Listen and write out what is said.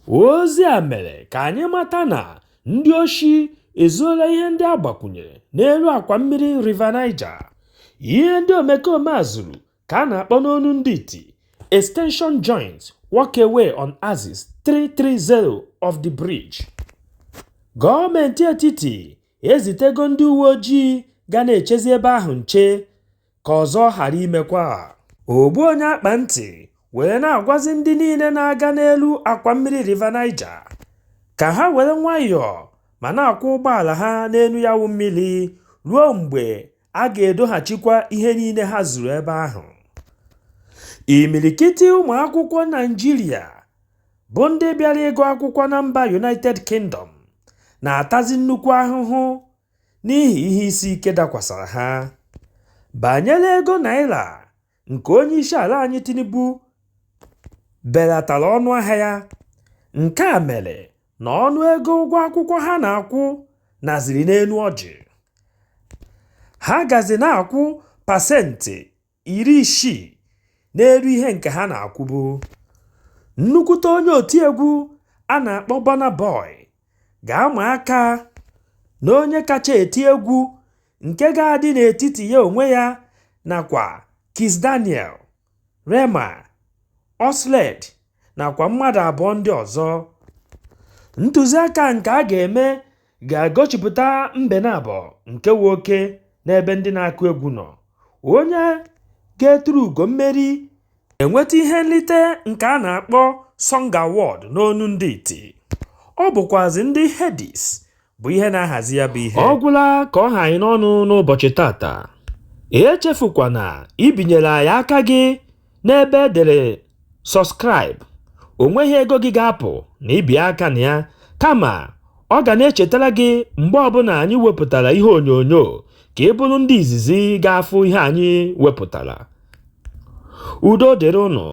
Ozi a mere ka anyị mata na ndị oshi ezuola ihe ndị a gbakwunyere n'elu akwa mmiri River Niger. Ihe ndị omekome a zuru ka a na-akpọ n'onu ndị iti "Extension Joint Walkway on Axis 330 of the bridge". Gọọmenti etiti ezitego ndị uwe ojii ga na-echezi ebe ahụ nche ka ọzọ ghara imekwa. Ogbu onye akpa ntị were na-agwazi ndị niile na-aga n'elu akwa mmiri River Niger ka ha were nwayọọ ma na-akwọ ụgbọala ha n'elu ya wụ mmiri ruo mgbe a ga-edoghachikwa ihe niile ha zuru ebe ahụ. Imirikiti ụmụ akwụkwọ Naịjirịa bụ ndị bịara ịgụ akwụkwọ na mba United Kingdom na-atazi nnukwu ahụhụ n'ihi ihe isi ike dakwasara ha. Banyere ego naira nke onye isi ala anyị Tinubu belatara ọnụ ahịa ya, nke a mere na ọnụ ego ụgwọ akwụkwọ ha na-akwụ naziri n'elu ọjị. Ha gazi na-akwụ 60% n'elu ihe nke ha na-akwụbu. Nnukwute onye otiegwu a na-akpọ Burna Boy ga-ama aka na onye kacha eti egwu nke ga-adị n'etiti ya onwe ya nakwa Kizz Daniel, Rema, Oxlade nakwa mmadụ abụọ ndị ọzọ. Ntụziaka nke a ga-eme ga-egosipụta mbenabọ nke wụ oke n'ebe ndị na-akụ egwu nọ. Onye ga-eturu ugo mmeri ga-enweta ihe nrite nke a na-akpọ Song Award n'onu ndị iti. Ọ bụkwazị ndị Headies bụ ihe na-ahazi ya bụ ihe. Ọ gwụla ka ọ ha anyị n'ọnụ n'ụbọchị tata. Echefukwana ibinyere anyị aka gị n'ebe e dere subscribe. O nweghị ego gị ga-apụ na ibi aka na ya, kama ọ ga na-echetara gị mgbe ọbụla anyị wepụtara ihe onyonyo ka ị bụrụ ndị izizi ga-afụ ihe anyị wepụtara. Udo dịrị ụnụ.